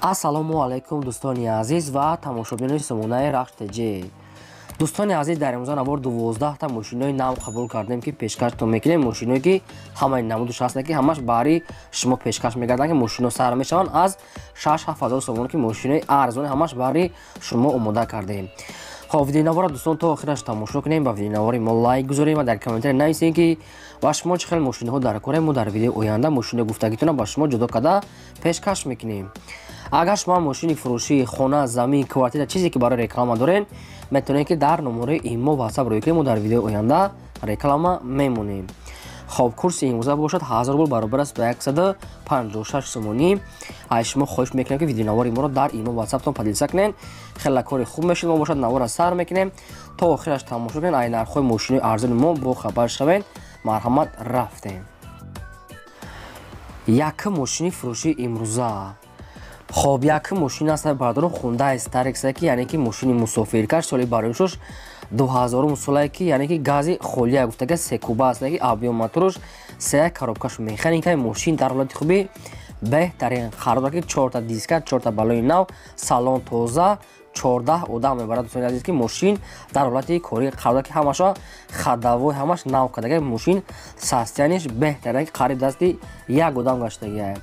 Ассалому алайкум, дӯстони азиз ва тамошобинони сомонаи Рахш ТЖ. Дӯстони азиз, дар имрӯза навор 12 та мошинои нав қабул кардем, ки пешкаштон мекунем. Мошиное ки ҳамаи намудуш ҳаста, ки ҳамаш баҳри шумо пешкаш мегарданд, ки мошино сар мешаванд аз 6-7 ҳазор сомон, ки мошинои арзони ҳамаш баҳри шумо омода кардем. Хоб, видеонавора, дӯстон, то охираш тамошо кунем, ба видеонавори мо лайк гузорем ва дар комментария нависем, ки ба шумо чӣ хел мошиноҳо дар корем. Мо дар видеои оянда мошинои гуфтагитона ба шумо ҷудо карда пешкаш мекунем. Агар шумо мошини фурӯшӣ, хона, замин, квартира, чизе ки барои реклама доред, метавонед, ки дар номораи имо, ватсап рӯй кунед, мо дар видеои оянда реклама мемонем. Хоб, курси имрӯза бошад 1000 рубл, баробар аст ба 156 сомонӣ. Аз шумо хоҳиш мекунем, ки видеонавори моро дар имо, ватсаптон поделиться кунед, хеле кори хуб мешуд. Мо бошад навора сар мекунем, то охираш тамошо кунед, ай нархҳои мошинои арзони мо бохабар шавед. Марҳамат, рафтем. Якум мошини фурӯшии имрӯза. Хоб, якум мошин аст, бародарон, Хундай Старекс, ки яъне ки мошини мусофиркаш, соли бароишош 2000 солае, ки яъне ки гази холия гуфтага, секуба аст, ки объём моторуш се, коробкаш механикаи. Мошин дар ҳолати хуби беҳтарин қарор, ки чорта диска, чорта балони нав, салон тоза, 14 одам мебарад. Дӯстони азиз, ки мошин дар ҳолати корӣ қарор, ки ҳамаша ходовой, ҳамаш нав кардага. Мошин состояние ш беҳтарин, ки қариб дасти як одам гаштагия.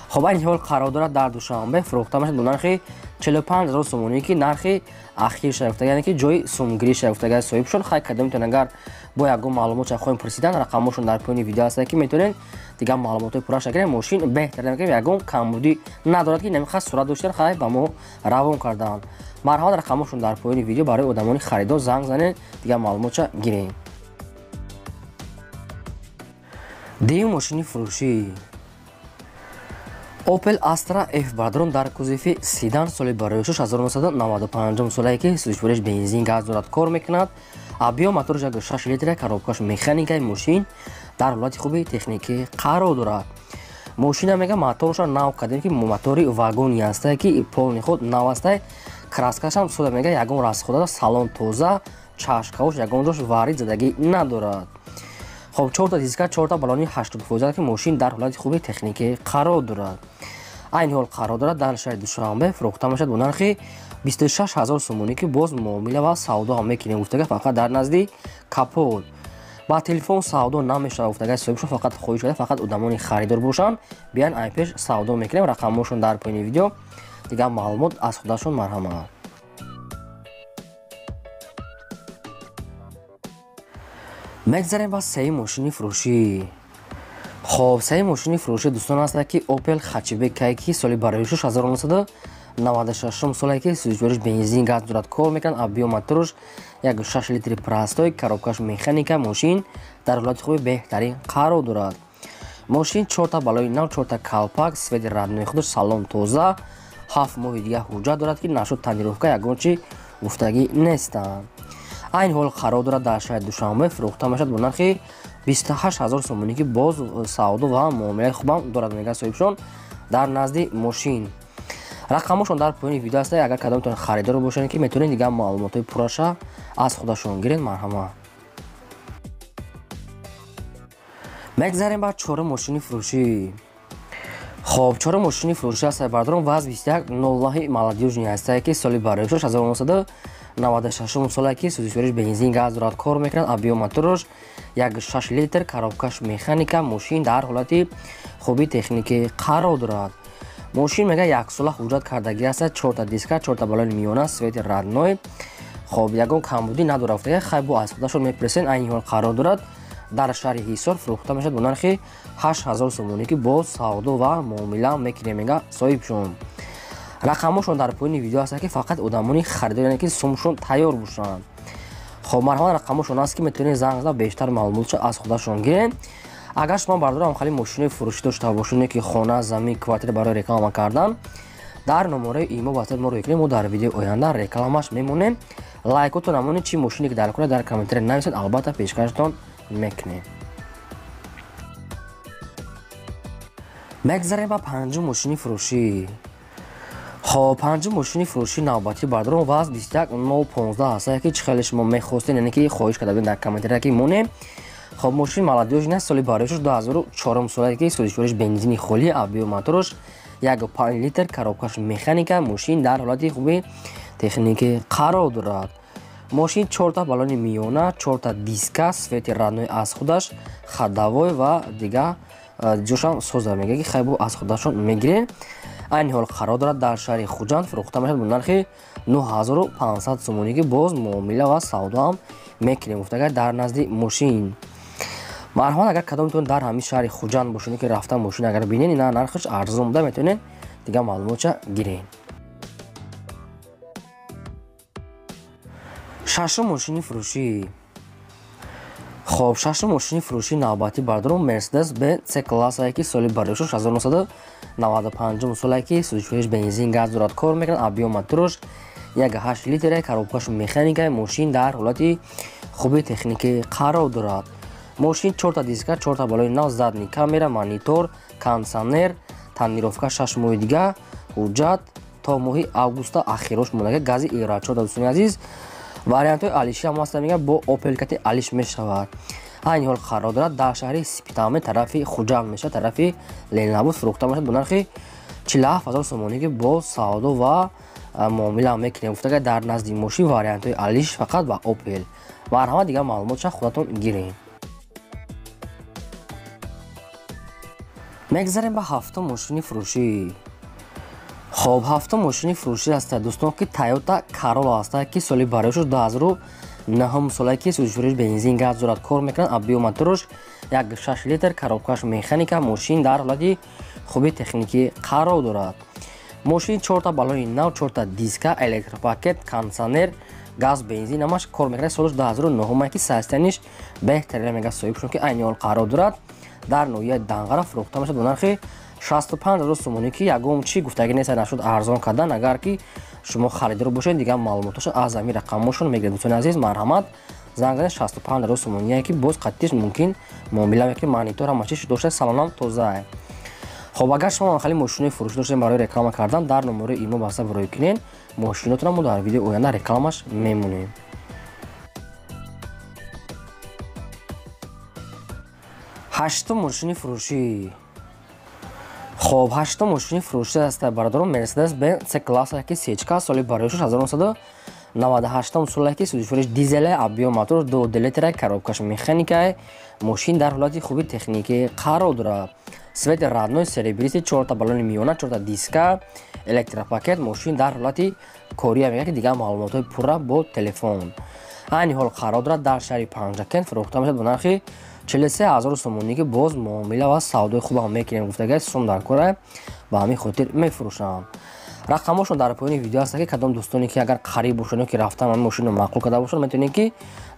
Хоб, айни ҳол қарор дорад дар Душанбе, фурӯхта мешавад бо нархи 45 ҳазор сомонӣ, ки нархи ахир шарафтага, яъне ки ҷои сумгирӣ шарафтага соҳиб шуд. Хай, кадомтон агар бо ягон маълумот хоҳем пурсидан, рақамҳошон дар поёни видео ҳастанд, ки метавонед дигар маълумотҳои пурраша гирем. Мошин беҳтарин, ягон камбудӣ надорад, ки намихоҳад сурат доштан, хай ба мо равон карданд. Марҳамат, рақамҳошон дар поёни видео, барои одамони харидор занг занед, дигар маълумотша гирем. Дуюм мошини фурӯшӣ Opel Astra F, бародарон, дар кузови седан, соли бароишош 1995 солае, ки сӯзишвориш бензин, газ дорад, кор мекунад. Объём моторш 6 литра, коробкаш механикаи. Мошин дар ҳолати хуби техникӣ қарор дорад. Мошина, мега, моторша нав кардем, ки мотори вагони ҳастае, ки полный худ нав ҳастае, краскашам сода, мега, ягон расхода, салон тоза, чашкаош ягон ҷош варид задагӣ надорад. Хоб, чорта диска, чорта балони 80%, ки мошин дар ҳолати хуби техникӣ қарор дорад. Айни ҳол қарор дорад дар шаҳри Душанбе, фурӯхта мешавад бо нархи 26 ҳазор сомонӣ, ки боз муомила ва савдо ҳам мекунем гуфтага, фақат дар назди капот ба телефон савдо намешавад гуфтага соҳибшон. Фақат хоҳиш карда, фақат одамони харидор бошанд, биён айпеш савдо мекунем. Рақамҳошон дар поёни видео, дигар маълумот аз худашон, марҳамат. Мегзарем ба сеюм мошини фурӯшӣ. Хоб, сеюм мошини фурӯшӣ, дӯстон, аст, ки Opel хэтчбек, ки соли бароишош 1996 солае, ки сӯзишвориш бензин, газ дорад, кор мекунад. Объём моторш 1,6 литри простой, коробкаш механика. Мошин дар ҳолати хуби беҳтарин қарор дорад. Мошин чорта балои нав, чорта калпак, цвети родной худаш, салон тоза, 7 моҳи дигар ҳуҷҷат дорад, ки нашуд тонировка, ягон чи гуфтагӣ нестанд. Айни ҳол қарор дорад дар шаҳри Душанбе, фурӯхта мешавад бо нархи 28 ҳазор сомонӣ, ки боз савдо ва муомилаи хубам дорад, мега соҳибшон дар назди мошин. Рақамҳошон дар поёни видео аст. Агар кадомтон харидор бошед, ки метавонед дигар маълумотҳои пурраша аз худашон гиред, марҳамат. Мегзарем ба чорум мошини фурӯшӣ. Хоб, чорум мошини фурӯшӣ аст, бародарон, ВАЗ 2109 молодёжный ҳастае, ки соли бароишош 1996 солае, ки сӯзишвориш бензин, газ дорад, кор мекунад. Объём моторш 1,6 литр, коробкаш механика. Мошин дар ҳолати хуби техникӣ қарор дорад. Мошин, мега, яксола ҳуҷҷат кардагӣ аст, чорта диска, чорта балони миёна, цвети родной. Хоб, ягон камбудӣ надорад. Хай, бо аз худашон мепурсен. Айни ҳол қарор дорад дар шаҳри Ҳисор, фурӯхта мешавад бо нархи 8000 сомонӣ, ки боз савдо ва муомила мекунем, мега соҳибшон. Рақамҳошон дар поёни видео ҳастанд, ки фақат одамони харидор, яъне ки сумшон тайёр бошанд. Хоб, марҳамат, рақамҳошон аст, ки метавонед занг зада, бештар маълумотша аз худашон гиред. Агар шумо, бародарам, хали мошинои фурӯшӣ дошта бошед, ки хона, замин, квартира барои реклама кардан, дар номораи имо, ватсап моро кунед, мо дар видеои оянда рекламаш мемонем. Лайкотон намонед, чӣ мошине ки дар кора, дар комментария нависед, албатта пешкаштон мекунем. Мегзарем ба панҷум мошини фурӯшӣ. Хоб, панҷум мошини фурӯшӣ навбатӣ, бародарон, ВАЗ 21015 ҳаста, ки чӣ хеле шумо мехостед, яъне ки хоҳиш карда будед дар комментария, ки монем. Хоб, мошин молодёжный, соли бароишош 2004 солае, ки сӯзишвориш бензини холӣ, объём моторш 1,5 литр, коробкаш механика, мошин дар ҳолати хуби техникӣ қарор дорад. Мошин 4та баллони миёна, 4та диска, свети родной аз худаш, ходовой ва дига ҷошам соза мега ки хайбу аз худашон мегирен. Айни ҳол қарор дорад дар шаҳри Хуҷанд, фурӯхта мешавад бо нархи 9500 сомонӣ ки боз муомила ва савдо ҳам мекунем гуфтага дар назди мошин. Марҳамат, агар кадомтон дар ҳамин шаҳри Хуҷанд бошед ки рафта мошин агар бинед, ина нархаш арзон буда, метавонед дига маълумотша гиред. Шашум мошини фурӯшӣ. Хоб, шашум мошини фурӯшии навбатӣ бардорум Mercedes Benz C классае ки соли барои 1995 солае ки сӯзишвориш бензин газ дорад, кор мекунад, объём мотораш 1,8 литр, коробкаш механика, мошин дар ҳолати хуби техникӣ қарор дорад. Мошин 4та диска, 4та балони нав, задний камера, монитор, кондиционер, тонировка 6 моҳи дига, ҳуҷҷат то моҳи августа ахирош монага, гази Евро 4. Дӯстони азиз, вариантҳои алиши ҳам ҳаста, мега бо Opel кати алиш мешавад. Айни ҳол қарор дорад дар шаҳри Спитаме, тарафи Хуҷанд мешавад, тарафи Ленинобод, фурӯхта мешавад бо нархи 47000 сомонӣ ки бо савдо ва муомила мекунем гуфтага дар назди мошин вариантҳои алиш фақат ба Opel. Марҳамат, дигар маълумотша худатон гиред. Мегзарем ба ҳафтум мошини фурӯшӣ. Хоб, ҳафтум мошини фурӯшӣ ҳаста дӯстон ки Toyota Corolla ҳаста ки соли барои 2009 солае ки сӯзишвориш бензин газ дорад, кор мекунад, объём мотораш 1,6 литр, коробкаш механика, мошин дар ҳолати хуби техникӣ қарор дорад. Мошин 4та баллони нав, 4та диска, электропакет, кондиционер, газ, бензин ҳамаш кор мекунад. Солаш 2009 ки состояниш беҳтарина мега соҳибшон ки айни ҳол қарор дорад дар ноҳияи Данғара, фурӯхта мешавад бо нархи 65000 сомонӣ ки ягон чӣ гуфтагӣ нест нашуд арзон кардан. Агар ки шумо харидор бошед, дигар маълумоташо аз ҳамин рақамҳошон мегиред. Дӯстони азиз, марҳамат, занг занед. 65000 сомоние ки боз қатъиш мумкин муомила мекунед, монитор ҳама чиз дошта, салонам тоза. Хоб, агар шумо хали мошинои фурӯшӣ доштед барои реклама кардан, дар номерои имо баста барои кунед, мошинотонро мо дар видеои оянда рекламаш мемонем. Ҳаштум мошини фурӯшӣ. Хоб, ҳаштум мошини фурӯшӣ аст бародарон Mercedes Benz C класса ки сечка, соли барои 1998 соле ки сӯзишвориш дизеле, объём мотор 2 литр, коробкаш механика, мошин дар ҳолати хуби техникӣ қарор дорад. Свет родной, серебристый, 4та баллони миёна, 4та диска, электропакет, мошин дар ҳолати кория мега ки дигар маълумотҳои пурра бо телефон. Айни ҳол қарор дорад дар шаҳри Панҷакент, фурӯхта мешавад бо нархи 43000 сомонӣ ки боз муомила ва савдои хуб ҳам мекунем гуфтага, сум дар кора, ба ҳамин хотир мефурӯшам. Рақамҳошон дар поёни видео ҳаст ки кадом дӯстоне ки агар қариб бошанд ё ки рафтан ҳамин мошинро маъқул карда бошанд, метавонед ки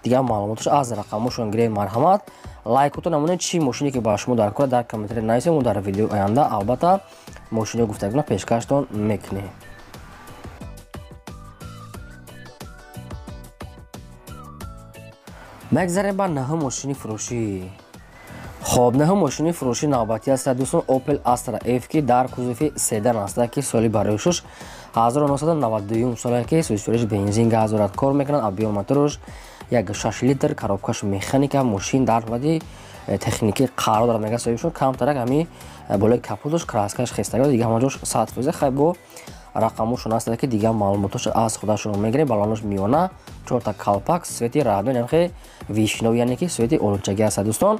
дигар маълумоташ аз рақамҳошон гиред. Марҳамат, лайкотон намонед, чӣ мошине ки ба шумо дар кора дар комментария нависед, мо дар видеои оянда албатта мошинои гуфтагиро пешкаштон мекунем. Мегзарем ба наҳум мошини фурӯшӣ. Хоб, наҳум мошини фурӯшӣ навбатӣ аст дӯстон Opel Astra F ки дар кузови седан аст ки соли барои 1992 соле ки сӯзишвориш бензин газ дорад, кор мекунад, объём мотораш 1,6 литр, коробкаш механика, мошин дар ҳолати техникӣ қарор дорад. Мега соҳибшон камтарак ҳамин болои капоташ краскаш хестага, дигар ҳама ҷош 100%. Хай, бо рақамҳошон ҳаст ки дигар маълумоташо аз худашон мегирем. Балонош миёна, 4та калпак, свети родной, яъне вишнов, яъне ки свети олучагӣ аст дӯстон.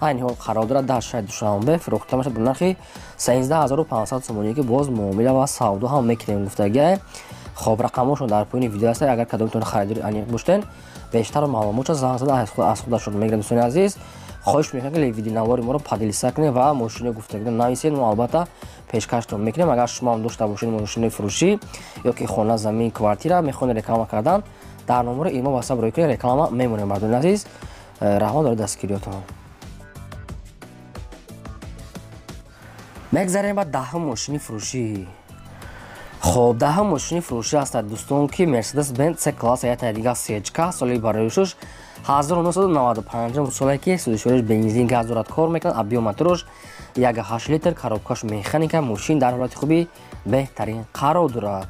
Айни ҳол қарор дорад дар шаҳри Душанбе, фурӯхта мешавад бо нархи 13500 сомонӣ ки боз муомила ва савдо ҳам мекунем гуфтагия. Хоб, рақамҳошон дар поёни видео ҳаст, агар кадомтон харидори аниқ бошед, бештар маълумотшо занг зада аз худашон мегирем. Дӯстони азиз, хоҳиш мекунам ки видеонавори моро поделиться кунед ва мошинои гуфтагиро нависед, мо албатта пешкаштон мекунем. Агар шумо ҳам дошта бошед мошинои фурӯшӣ ё ки хона, замин, квартира мехоҳед реклама кардан, дар номерои имо баста барои кунед, реклама мемонем. Мардони азиз, раҳмат барои дастгириётон. Мегзарем ба даҳум мошини фурӯшӣ. Хоб, даҳум мошини фурӯшӣ аст дӯстон ки Mercedes Benz C класса ята дига сечка, соли барои 1995 соле ки сӯзишвориш бензин газ дорад, кор мекунад, объём мотораш 1,8 литр, коробкаш механика, мошин дар ҳолати хуби беҳтарин қарор дорад.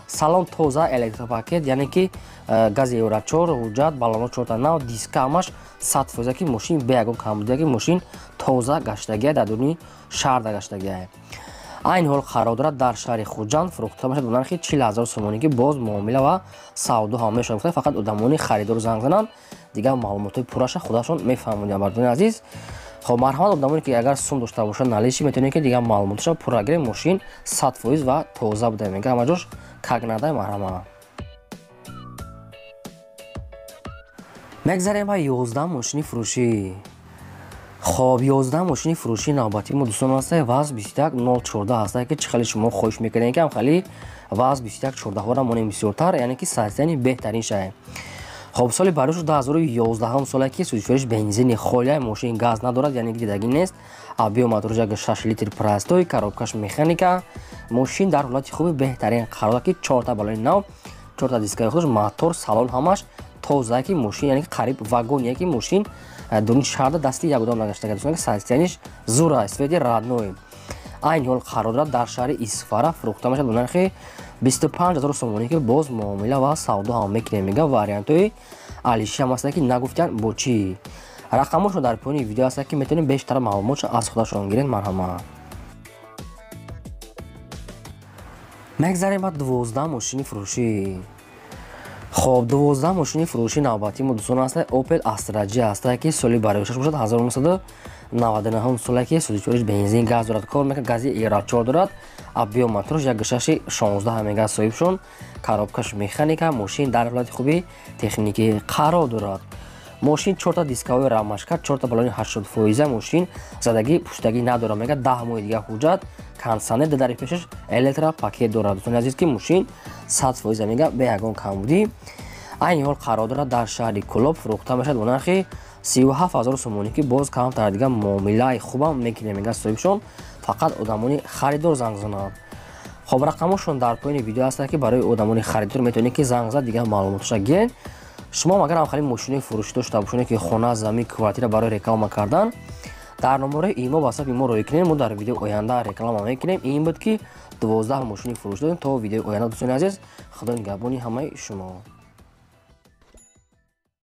Салон тоза, электропакет, яъне ки гази Евро 4, ҳуҷҷат, баллоно 4та нав, диска ҳамаш 100% ки мошин бе ягон камбудия ки мошин тоза гаштагия, дар дуни шаҳр гаштагия. Айни ҳол қарор дорад дар шаҳри Хуҷанд, фурӯхта мешавад бо нархи 40 000 сомонӣ, ки боз муомила ва савдо ҳам мешавад. Фақат одамони харидор занг зананд, дигар маълумотҳои пурраша худашон мефаҳмонанд, бардорони азиз. Хоб, марҳамат, одамоне ки агар сум дошта бошад наличный, метавонед ки дигар маълумоташа пурра гиред. Мошин 100% ва тоза буда, мега ҳама ҷош как надай. Марҳамат, мегзарем ба 11 мошини фурӯшӣ. Хоб, 11 мошини фурӯшии навбатии мо, дӯстон, ҳастае ВАЗ 21014 ҳастае, ки чӣ хеле шумо хоҳиш мекардем, ки ҳам ВАЗ 2114-ҳоро монем бисёртар, яъне ки состояние беҳтарин шае. Хоб, соли барош 2011 соле, ки сӯзишвориш бензини холия, мошин газ надорад, яъне ки дидагӣ нест. Объём мотораш 6 литр простой, коробкаш механика. Мошин дар ҳолати хуби беҳтарин қарор дорад, ки чорта балони нав, чорта дискаи худаш, мотор, салон ҳамаш тоза, ки мошин яъне ки қариб вагон, ки мошин дуруни шаҳрда дасти як одам нагаштага, дӯстон, ки состояниш зур аст, цвети родной. Айни ҳол қарор дорад дар шаҳри Исфара, фурӯхта мешавад бо нархи 25 000 сомонӣ, ки боз муомила ва савдо ҳам мекунем. Мега вариантҳои алиши ҳам ҳастанд, ки нагуфтиянд бо чӣ. Рақамошон дар поёни видео ҳастанд, ки метавонем бештар маълумотшо аз худашон гиред. Марҳамат, мегзарем ба 12 мошини фурӯшӣ. Хоб, 12 мошини фурӯшии навбатии мо, дӯстон, ҳастанд Opel Astra J ҳастанд, ки соли барояшаш бошад 1999 соле, ки сӯзишвориш бензин газ дорад, кор мекунад, гази Евро 4 дорад. Объём мотораш 1,6 16 мега соҳибшон, коробкаш механика. Мошин дар ҳолати хуби техникӣ қарор дорад. Мошин чорта дисковой рамашка, чорта балони 80%. Мошин задагӣ пуштагӣ надорад, мега 10 моҳи дига ҳуҷҷат, кондитсионер, дари пешаш электропакет дорад, дӯстони азиз, ки мошин 100% мега бе ягон камбудӣ. Айни ҳол қарор дорад дар шаҳри Кӯлоб, фурӯхта мешавад бо нархи 37 000 сомонӣ, ки боз камтар дига муомилаи хубам мекунем, мега соҳибшон. Фақат одамони харидор занг зананд. Хоб, рақамошон дар поёни видео ҳастанд, ки барои одамони харидор метавонед ки занг зад, дигар маълумоташа гиред. Шумо агар ҳам хеле мошинои фурӯшӣ дошта бошед, ки хона, замин, квартира барои реклама кардан, дар номерои имо, ватсап имо рӯй кунем, мо дар видеои оянда реклама мекунем. Ин буд, ки 12 мошини фурӯшӣ додем. То видеои оянда, дӯстони азиз, худо нигаҳбони ҳамаи шумо.